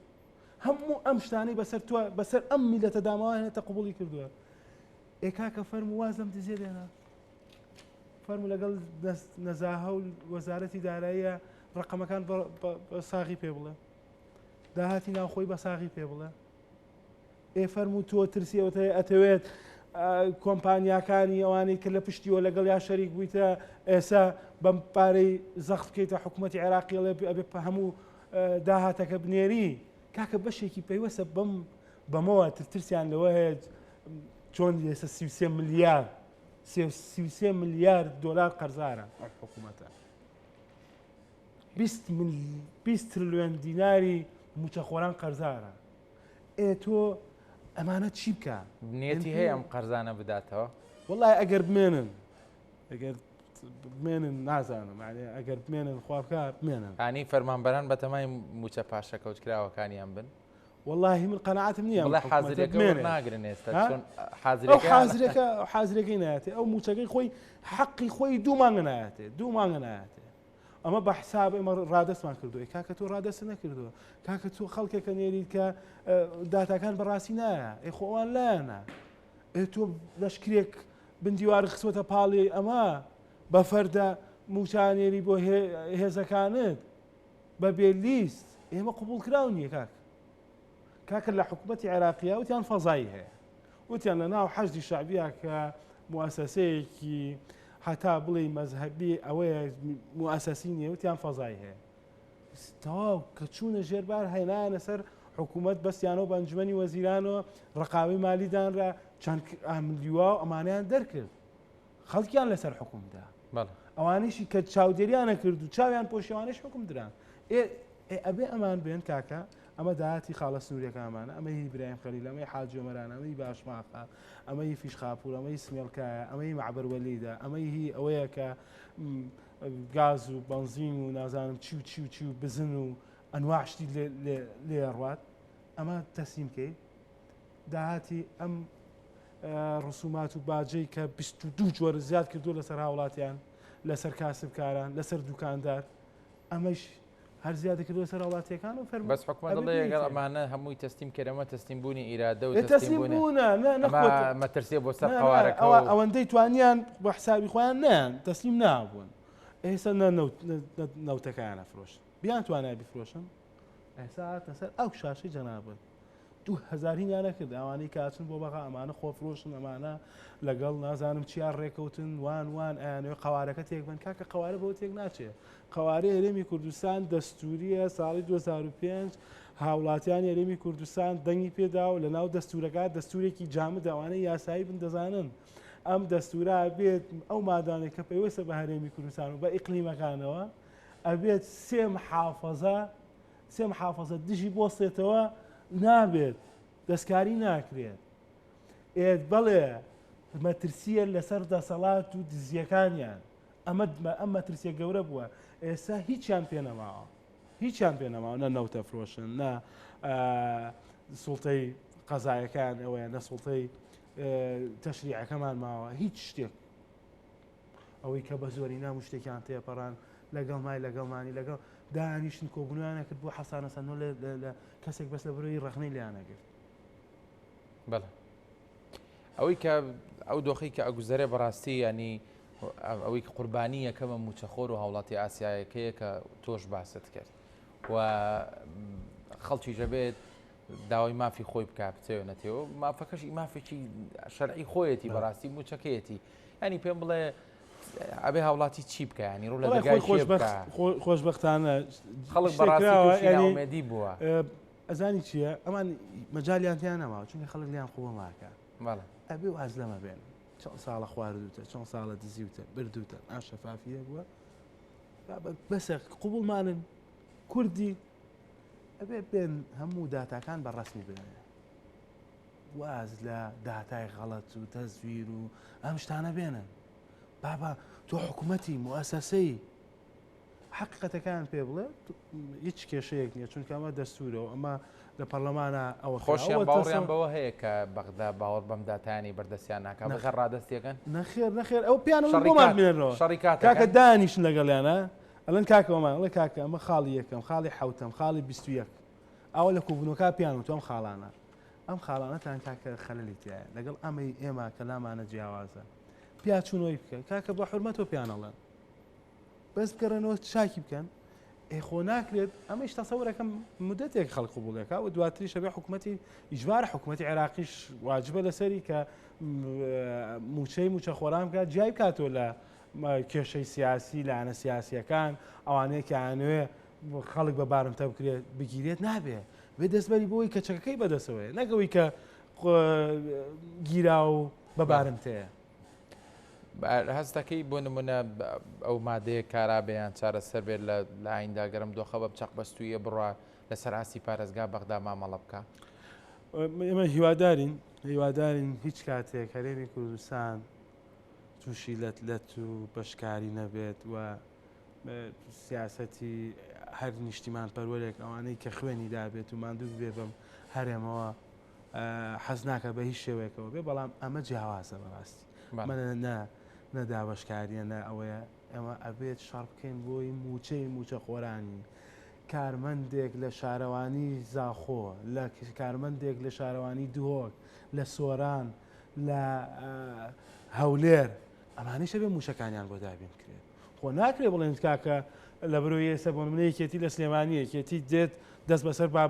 هەموو ئەم شتانەی بەسەر تۆ بەسەر ئەم میلەتە داماوە هێنێتە قبوڵی کردووە. ئێ کاکە فەرموو واز لەم دزیە دێنە. فەرموو لەگەڵ نەزاهە و وەزارەتی داراییە ڕقەمەکان بە ساغی پێ بڵێ. داهاتی ناوخۆی بە ساغی پێ بڵێ. ئێ فەرموو تۆ ترسی ئەوت هەیە ئەتەوێت کۆمپانیاکانی ئەوانەی کە لە پشتیوە لەگەڵ یا شەریک بوویتە ئێسا بەم پارەی زەخت بکەیتە حکوومەتی عێراقی ئەڵێ ئەبێ هەموو داهاتەکە بنێری کاکە بەشێکی پەیوەسە بەم بەمەوە ترسیان لەوە هەیە چۆن ئێستا 33 ملیار 33 ملیار دلار قەرزارە ئەم حکوومەتە 20 تریلیۆن دیناری موچەخۆران قەرزارە ئێ تۆ ئەمانە چی بکە؟ نیەتی هەیە ئەم قەرزانە بداتەوە؟ وەڵای ئەگەر بمێنن ئەگەر بمێنن نازانم ئەگەر بمێنن خوا بکە بمێنن. ئانی فەرمانبەران بەتەمای موچە پاشەکەوت کراوەکانیان بن؟ واللهی من قەناعەتم نییە بڵێ حازرەکە ناگرن ئێستا چۆن حازرەکە حازرەکە حازرەکەی نایەتێ ئەو موچەکەی خۆی حەقی خۆی دوو مانگە نایەتێ دوو مانگە نایەتێ ئەمە بە حساب ئێمە ڕادەستمان کردووە کاکە تۆ ڕادەست نەکردووە کاکە تۆ خەڵکێکە نێریت کە داتاکان بەڕاستی نایە ئەی خۆ ئەوان لایەنە ئێ تۆ لەشکرێک بندیوار خستوەتە پاڵی ئەمە بە فەردە موچانێری بۆ هێزەکانت بە بێ لیست ئێمە قوبول کراو نییە کاک کاکە لە حکوومەتی عێراقیە وتیان فەزایی هەیە وتیان لە ناو حەشدی شەعبیە کە موئەسەسەیەکی هەتا بڵێی مەزهەبی ئەوەیە موئەسەسی نییە وتیان فەزای هەیە تەواو کە چوونە ژێربار هێنایانە سەر حکوومەت بەستیانەوە بە ئەنجومەنی وەزیرانەوە ڕقاوی مالی دانرا چەند ئاملیوا و ئەمانیان دەرکرد خەڵکیان لەسەر حکومدا ئەوانیشی کە چاودێریانە کرد و چاویان پۆشیوانش حکوم دران ئەبێ ئەمان بێن کاکە ئەمە داهاتی خاڵە سنووریەکانمانە، ئەمە هی برایم خەلیلە، ئەمە هی حاجی ئۆمەرانە، ئەمە هی باشماخە، ئەمە هی فیشخاپوورە، ئەمە هی سمێڵکایە، ئەمە هی مەعبەر وەلیدە، ئەمە هی ئەوەیە کە گاز و بەنزین و نازانم چی و چی و چی و بزن و ئەنواع شتی لێ ئەڕوات، ئەمە تەسلیم کەی داهاتی ئەم ڕسومات و باجەی کە 22 جۆر زیاد کردو لەسەر هاوڵاتیان لەسەر کاسبکاران لەسەر دوکاندار ئەمەش هەر زیادی کردووە سەر هاوڵاتیەکان و فەرموو بەس حکومەت دەڵێ ئەگەر ئەمانە هەمووی تەسلیم کەن ئەمە تەسلیم بوونی ئیرادە و تەسلیم بوونە مەترسیە بۆ سەر قەوارەکە ئەوەندەی توانیان بە حسابی خۆیان نیان تەسلیم نابوون ئێستا نە نەوتەکەیان ئەفرۆشن بیان توانای بیفرۆشن ئێستا هاتنە سەر ئەو شاشەی جەنابت 2000 هینیان نەکرد ئەوانەی کە ئەچن بۆ بەغا ئەمانە خۆفرۆشن ئەمانە لەگەڵ نازانم چیان ڕێکەوتن وان وان ئەیانەوێ قەوارەکە تێک بن کاکە قەوارە بەوە تێک ناچێ قەوارەی هەرێمی کوردستان دەستوریە ساڵی 2005 هاوڵاتیانی هەرێمی کوردستان دەنگی پێدا و لەناو دەستورەکە دەستورێکی جامد ئەوانەی یاسایی بن دەزانن ئەم دەستورە بێت ئەو مادانێک کە پەیوەستە بە هەرێمی کوردستان و بە ئیقلیمەکانەوە ئەبێت سێ محافەزە سێ محافەزە دژی بۆستێتەوە نابێت دەستکاری ناکرێت ئێت بەڵێ مەترسیە لەسەر دەسەڵات و دزیەکانیان ئەمە ئەم مەترسیە گەورە بووە ئێستا هیچیان پێ نەماوە هیچیان پێ نەماوە نە نەوتە فرۆشن نە سوڵتەی قەزایەکان ئەوەیە نە سوڵتەی تەشریعەکەمان ماوە هیچ شتێک ئەوەی کە بە زۆری نام و شتێکیان تێپەڕان لەگەڵ مای لەگەڵمانی لەگەڵ دانیشتن کۆبوونیانە کرد بۆ حەسانە سەنۆ لە کەسێک بەس لە بەرەوەی ڕەخنەی لیانەگرت بەڵێ ئەوەی کە ئەو دۆخی کە ئەگوزەرێ بەڕاستی ینی ئەوەی کە قوربانی یەکەمە موچەخۆر و هاوڵاتی ئاسیایەکەیە کە تۆش باست کرد و خەڵکی ژەبێت داوای مافی خۆی بک بچێ نەتەوە مافەکەشی مافێکی شەرعی خۆیەتی بەڕاستی موچەکەیەتی ینی پێم بڵێ ئەبێ هاوڵاتی چی بکە ینی ڕوو لە خۆشببختانە خەڵک بەڕاستی بووە ئەزانی چییە ئەمان مەجالیان تیان نەماوە چونکە خەڵک لیان قووڵ ناکە ئەبێ واز لەمە بێن چەند ساڵە خواردوتە چەند ساڵە دزیوتە بردوتە ئا شەفافیە بووە بەسە قوبڵمانن کوردی ئەبێ بێن هەموو داتاکان بە ڕسمی بنێ واز لە داتای غەڵەت و تەزویر و ئەم شتانە بێنن بابا تۆ حکوومەتی موئەسەسەی حەقیقەتەکان پێ بڵێ هیچ کێشەیەک نییە چونکە ئەمە دەستورە و ئەمە لە پەرلەمانە ئەوە خۆشیان باوەڕیان بەوە هەیە کە بەغدا باوەڕ بەم داتایانی بەردەستیان ناکا بەغا ڕادەستیەکەن نەخێر نەخێر ئەو پیان بۆمان بنێرەوە شەڕی کات کاکە دانیشن لەگەڵیانە ئەڵێن کاکەوەمان ئەڵێ کاکە ئەمە خاڵی یەکەم خاڵی حوتەم خاڵی 21. ئاوا لە کۆبوونەوەکە پێیان وتووە ئەم خاڵانە ئەم خاڵانەتان کاکە خەلەلی تیایە لەگەڵ ئەمەی ئێمە کە لامانە جیاوازە پیاچوونەوەی بکە کاکە بە حورمەتەوە پێیان ئەڵێن بەس بگەڕێنەوە چاکی بکەن ئێ خۆ ناکرێت ئەمەیش تەسەورەکەم مدەتێک خەڵک قبوڵەکە و دواتریش هەبێ حکوومەتی ئیجبار حکوومەتی عێراقیش واجبە لەسەری کە موچەی موچەخۆران بکات جیای بکاتەوە لە کێشەی سیاسی لایەنە سیاسیەکان ئەوانەیە کە ئەیانەوێ خەڵک بە بارمتە بکرێت بگیرێت نابێ بێ دەستبەری بۆی کە چەکەکەی بەدەسەوەیە نەکەوەی کە گیرا و بە بارمتەیە. هەست دەکەی بۆ نمونە ئەو مادەیە کارا بێ یان چارەسەر بێت لە ئایندا گەرم دۆخە بەم چەقبەستوویە بڕوا لەسەر ئاستی پارێزگا بەغدا مامەڵە بکە؟ ئێمە هیوادارین هیوادارین هیچ کاتێک هەرێمی کوردستان تووشی لەت لەت و بەشکاری نەبێت و سیاسەتی هەر نیشتیمان پەروەرێک ئەوانەی کە خوێنی دابێت و ماندوو بێ بەم هەرێمەوە حەز ناکە بە هیچ شێوەیەکەوە بێ بەڵام ئەمە جیاوازە بەڕاستی مەە نە نە دابەشکاریە نە ئەوەیە ئێمە ئەبێت شەڕ بکەین بۆی موچەی موچە خۆرانی کارمەندێک لە شارەوانی زاخۆ لە کارمەندێک لە شارەوانی دهۆک لە سۆران لە هەولێر ئەمانەیش ئەبێ موچەکانیان بۆ دابین کرێت خۆ ناکرێ بڵێن کاکە لە برۆی ئێستا بۆ نمونە یەکێتی لە سلێمانی یەکێتی دێت دەست بەسەر با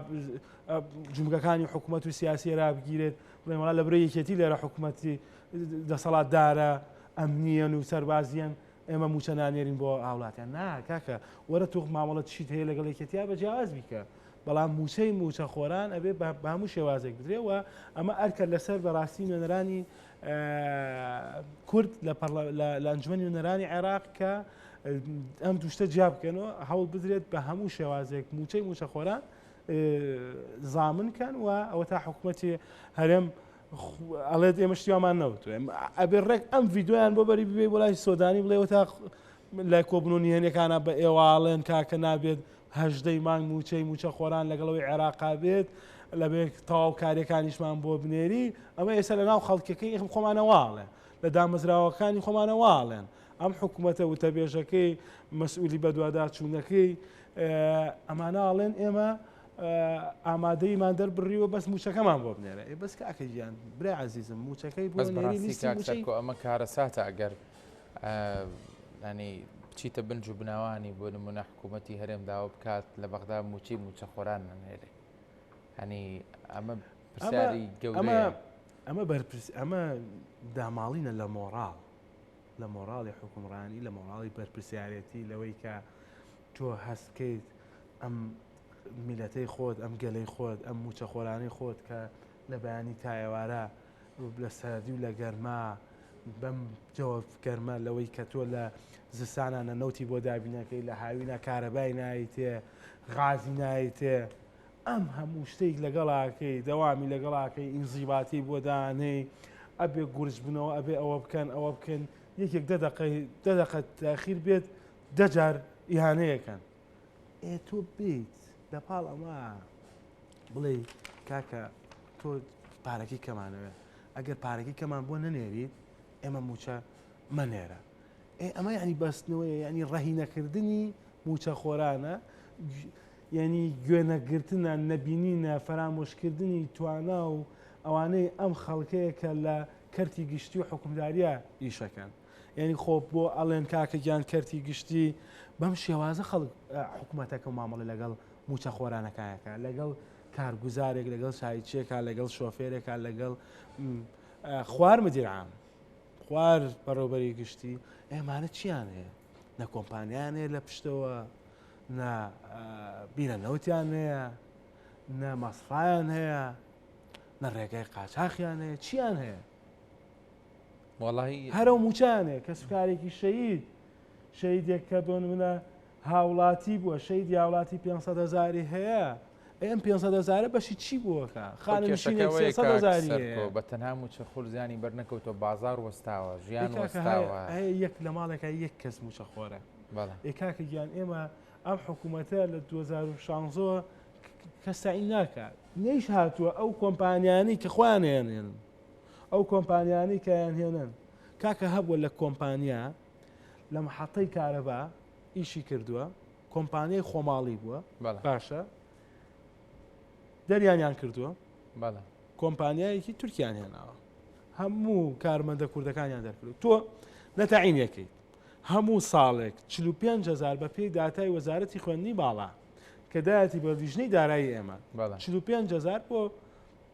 جومگەکانی حکوومەت و سیاسی رابگیرێت بڵێن وڵا لە برۆی یەکێتی لێرە حکوومەتی دەسەڵاتدارە ئەمنیەن و سەربازیەن ئێمە موچە نانێرین بۆ هاوڵاتیان نا کاکە وەرە تۆ مامەڵەت چیت هەیە لەگەڵ یەکێتیا بە جیاواز بیکە بەڵام موچەی موچە خۆران ئەبێ بە هەموو شێوازێک بدرێ و ئەمە ئەرکە لەسەر بەڕاستی نوێنەرانی کورد لە ئەنجومەنی نوێنەرانی عێراق کە ئەم دوشتە جیا بکەنەوە هەوڵ بدرێت بە هەموو شێوازێک موچەی موچەخۆران زامن کەن و ئەوە تا حکوومەتی هەرێم ئەڵێت ئێمە شتیوامان نەوتوێ ئەبێ ڕێک ئەم ڤیددیویان بۆ بەری ببێ بۆ لای سۆدانی بڵێ تا لە کۆبنەوە نهێنیەکانە بە ئێواڵێن کاکە نابێت هەژدەی مانگ مووچەی مووچەخۆران لەگەڵ ئەوەی عێراقا بێت لەبێ تەواو کاریەکانیشمان بۆ بنێری ئەمە ئێستا لە ناو خەڵکەکەی ئێخم خۆمانە واڵێن لە دامەزراوەکانی خۆمانە واڵێن ئەم حکوومەتە وتەبێژەکەی مەسئولی بەدواداچوونەکەی ئەمانە ئاڵێن ئێمە ئامادەیمان دەربڕیوە بەس موچەکەمان بۆ بنێرە ئێ بەس کاکە گیان برای عزیزم موچەکەی بۆ بەس بەڕاستی کاک سەرکۆ ئەمە کارەساتە ئەگەر ینی بچیتە بنج و بناوانی بۆ نمونە حکوومەتی هەرێم داوا بکات لە بەغدا موچەی موچەخۆران نەنێرێ هەنی ئەمە پرسیاری گەورەیە ئەمە بەرپرس ئەمە داماڵینە لە مۆڕاڵ لە مۆڕاڵی حکومڕانی لە مۆڕاڵی بەرپرسیارەتی لەوەی کە تۆ هەست بکەیت ئەم میلەتەی خۆت ئەم گەلەی خۆت ئەم موچەخۆرانەی خۆت کە لە بەیانی تا ئێوارە لە سەردی و لە گەرما بەم جەوە گەرمە لەوەی کە تۆ لە زستانە نە نەوتی بۆ دابینەکەی لە هاوینە کارەبای نایتێ غازی نایتێ ئەم هەموو شتێک لەگەڵاکەی دەوامی لەگەڵاکەی ئینزیباتی بۆ دانێی ئەبێ گورج بنەوە ئەبێ ئەوە بکەن ئەوە بکەن یەکێک دە دەقەی دە دەقە تاخیر بێت دەجار ئیهانەیەکەن ئێ تۆ بیت لە پاڵ ئەمە بڵێ کاکە تۆ پارەکەی کەمانەوێ ئەگەر پارەکەی کەمان بۆ نەنێریت ئێمە موچە مەنێرە ئێ ئەمە یعنی بەستنەوەی ینی ڕەهینەکردنی موچە خۆرانە یعنی گوێنەگرتنە نەبینینە فەرامۆشکردنی توانا و ئەوانەی ئەم خەڵکەیە کە لە کەرتی گشتی و حکومداریە ئیشەکەن یعنی خۆ بۆ ئەڵێن کاکە گیان کەرتی گشتی بەم شێوازە خەڵک حکوومەتەکە و مامەڵە لەگەڵ موچە خۆرانەکایەکە لەگەڵ کارگوزارێک لەگەڵ چایچێکا لەگەڵ شۆفێرێکا لەگەڵ خوار مدیر عام خوار بەڕێوبەری گشتی ئێمانە چیان هەیە نە کۆمپانیان هەیە لە پشتەوە نە بیرە نەوتیان هەیە نە مەسفایان هەیە نە ڕێگای قاچاخیان هەیە چیان هەیە وەڵی هەرە موچانێ کەسوکارێکی شەید شەیدێک کە بۆ نمونە هاوڵاتی بووە شەیدی هاوڵاتی 500 هزاری هەیە ئەم 500 هزارە بەشی چی بووەکە خانەنشینێک 300 هزاری هەیە بە تەنها موچە خور زیانی بەرنەکەوتەوە بازار وەستاوە ژیان وەستاوە یەک لە ماڵێکە یەک کەس موچە خۆرە ئێ کاکە گیان ئێمە ئەم حکوومەتە لە 2016 کەس تەعین ناکات نەیش هاتووە ئەو کۆمپانیانەی کە خۆیان هێنێن ئەو کۆمپانیانەی کە یان هێنن کاکە هەبووە لە کۆمپانیا لە محەتەی کارەبا ئیشی کردووە کۆمپانیای خۆماڵی بووە باشە. دەریانیان کردووە کۆمپانیایەکی تورکیان هێناوە هەموو کارمەندە کوردەکانیان دەرکرد تۆ نەتەعینەکەیت هەموو ساڵێک 45 هزار بە پێی داتای وەزارەتی خوێندنی باڵا کە دایەتی بە لیژنەی دارایی ئێمە 45 هزار بۆ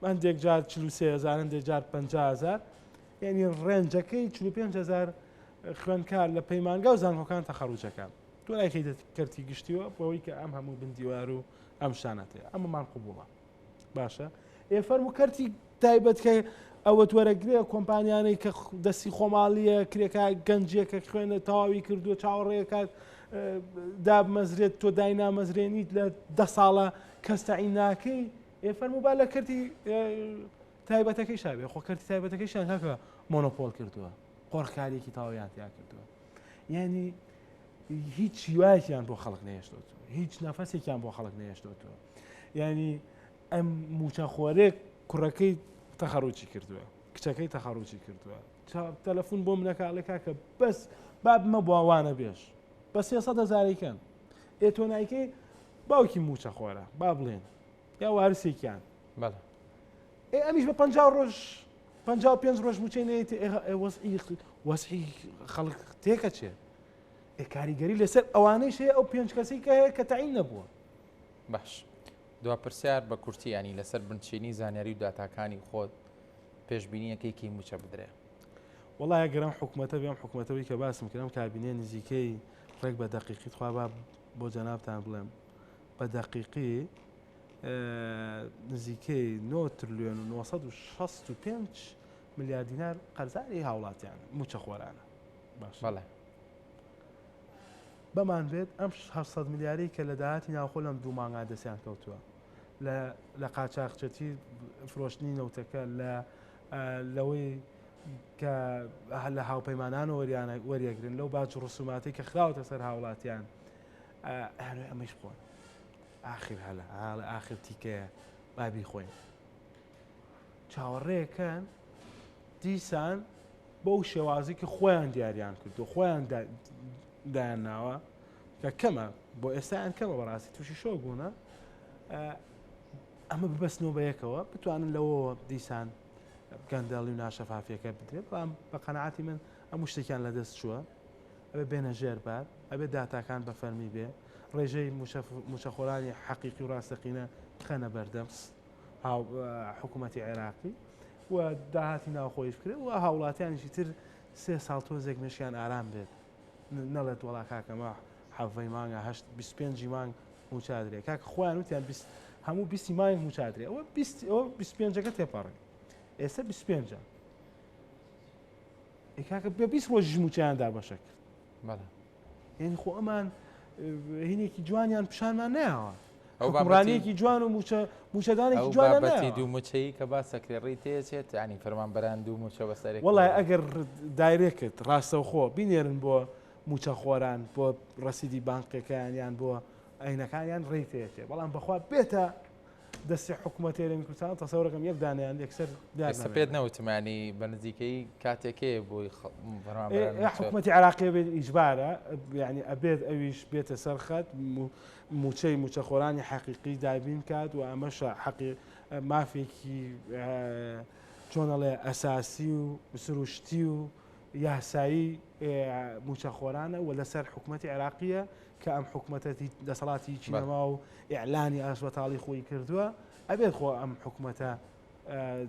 هەندێک جار 43 هزار هەندێک جار 50 هزار یعنی range ەکەی 45 هزار خوێندکار لە پەیمانگا و زانکۆکان تەخەڕوجەکە تۆ نایخەیتە کەرتی گشتیوە بەوەی کە ئەم هەموو بندیوار و ئەم شتانەتێ ئەمەمان قوبوڵە باشە ئێ فەرموو کەرتی تایبەت کە ئەوە وەرەگرێ کۆمپانیانەی کە دەستی خۆماڵیە کرێکا گەنجێکە خوێنە تەواوی کردووە چاوەڕێکات دابمەزرێت تۆ دای نامەزرێنیت لە دە ساڵە کەس تەعین ناکەی ئێ فەرموو با لە کەرتی تایبەتەکەی شابێ خۆ کەرتی تایبەتەکەیشان کاکە مۆنۆپۆل کردووە قۆرخکاریەکی تەواویان تیا کردووە یعنی هیچ هیوایەکیان بۆ خەڵک نەهێشتۆتەوە هیچ نەفەسێکیان بۆ خەڵک نەهێشتۆتەوە یعنی ئەم موچەخۆرێک کوڕەکەی تەخەڕوچی کردووە کچەکەی تەخەڕوچی کردووە تەلەفۆن بۆ منەکە ئەڵێ کاکە بەس بابمە بۆ وانە بێژ بە 300 هزاریکەن ئێ تۆ نایکەی باوکی موچەخۆرە با بڵێن یا وارسێکیان بەڵێ ئێ ئەمیش بە 50 ڕۆژ 55 ڕۆژ موچەی نەیەتی وەزعی وەزعی خەڵک تێکەچێ ئێ کاریگەری لەسەر ئەوانەیش هەیە ئەو پێنج کەسی کە هەیە کە تەعین نەبووە. باش دوا پرسیار بە کورتی ینی لەسەر بنچینی زانیاری و داتاکانی خۆت پێشبینیەکەی کەی موچە بدرێ؟ وەڵا ئەگەر ئەم حکومەتە بێ ئەم حکومەتەوەی کە باسم کرد ئەم کابینەیە نزیکەی ڕێک بە دەقیقی تخوا با بۆ جەنابتان بڵێم بە دەقیقی نزیکەی 9 ترلیۆن و 965 ملیار دینار قەرزاری هاوڵاتیان موچەخۆرانە باش بەڵێ بەمان بێت ئەم 700 ملیاری کە لە داهاتی ناوخۆ لەم دوو مانگا دەستیان کەوتووە لە لە قاچاخچەتی فرۆشتنی نەوتەکە لە لەوەی کە لە هاوپەیمانان وەریانە وەریەگرن لەو باج و ڕسوماتی کە خراوەتە سەر هاوڵاتیان ئەمەش بخۆن ئاخر هەلە ئاخر تیکەیە با بیخۆین چاوەڕێکەن دیسان بەو شێوازی کە خۆیان دیاریان کردو خۆیان دایان ناوە کە کەمە بۆ ئێستایان کەمە بەڕاستی تووشی شۆک بوونە ئەمە ببەستنەوە بە یەکەوە بتوانن لەوەوە دیسان گەندەڵی و ناشەفافیەکە بدرێت بەڵام بە قەنەعاتی من هەموو شتێکیان لەدەست چووە ئەبێ بێنە ژێر بار ئەبێ داتاکان بە فەرمی بێ ڕێژەی موچەخۆرانی حەقیقی و ڕاستەقینە بخەنە بەردەم حکوومەتی عێراقی و داهاتی ناوخۆیش بکرێت و هاوڵاتیانیشی تر سێ ساڵ تۆزێک مشیان ئارام بێت نەڵێت وەڵا کاکەمە حەڤەی مانگە هەشت 25 مانگ موچادرێ کاک خۆیان وتیان هەموو 20 مانگ موچادرێ ئەوە 25ەکە تێپەڕێ ئێستا 25 ئێ کاکە بە 20 ڕۆژیش موچەیان دابەشە کرد بەڵێ یعنی خۆ ئەمان هینێکی جوانیان پیشانمان نایەوە ئەو حکومڕانیەکی جوان و موچە موچەدانێکی جوان بابەتی دوو موچەیی کە باسەکرێ ڕێی تێچێت ینی فەرمانبەران دوو موچە بەسەرێک وڵای ئەگەر direct ڕاستەوخۆ بینێرن بۆ موچەخۆران بۆ ڕەسیدی بانقەکەیان یان بۆ ئەینەکانیان ڕێی تێچێ بەڵام بەخوا بێتە دەستی حکوومەتی هەرێمی کوردستان تەسەورەکەم یەک دانیان یەکسەر ئێستا پێت نەوتمانی بە نزیکەی کاتێکەیە بۆی حکوومەتی عراقی بێت ئیجبارە یعنی ئەبێت ئەویش بێتە سەر خەت موچەی موچەخۆرانی حەقیقی دابین کات و ئەمەشە حەقی مافێکی چۆنەڵێ ئەساسی و سروشتی و یاسایی موچەخۆرانە و لەسەر حکوومەتی عێراقیە کە ئەم حکومەتە دەسەڵاتی هیچی نەما و ئیعلانی ئاشبەتاڵی خۆی کردووە، ئەبێت خۆ ئەم حکومەتە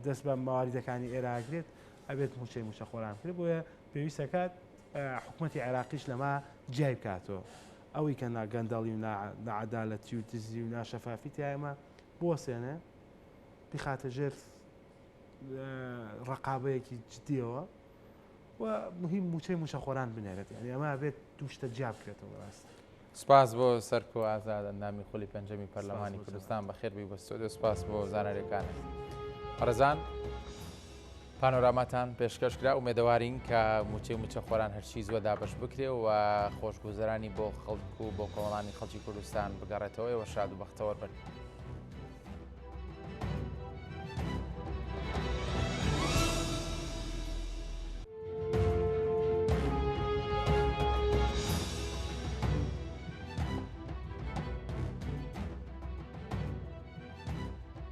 دەست بە مواریدەکانی ئێراگرێت، ئەبێت موچەی موچەخۆران بکرێت، بۆیە پێویستەکات حکومەتی عێراقیش لەما جیای بکاتەوە. ئەوەی کە ناگەندەڵی و ناعەدالەتی و دزی و ناشەفافی تیایەمە بوەسێنێ، بیخاتە ژێر ڕقابەیەکی جدیەوە. و مهم موچەی موچەخۆران بنێرێت یعنی ئەمە ئەبێت دوو شتە جیا بکرێتەوە بەڕاستی. سپاس بۆ سەرکۆ ئازاد ئەندامی خولی پێنجەمی پەرلەمانی کوردستان بەخێربێی بۆ ستۆدیۆ سپاس بۆ زانیاریەکانت. بەڕێزان پانۆراماتان پێشکەش کرا ئومێدەوارین کە موچەی موچەخۆران هەرچی زووە دابەش بکرێ و خۆشگوزەرانی بۆ خەڵک و بۆ کۆمەڵانی خەڵکی کوردستان بگەڕێتەوە ئێوە شاد و بەختەوەر بن.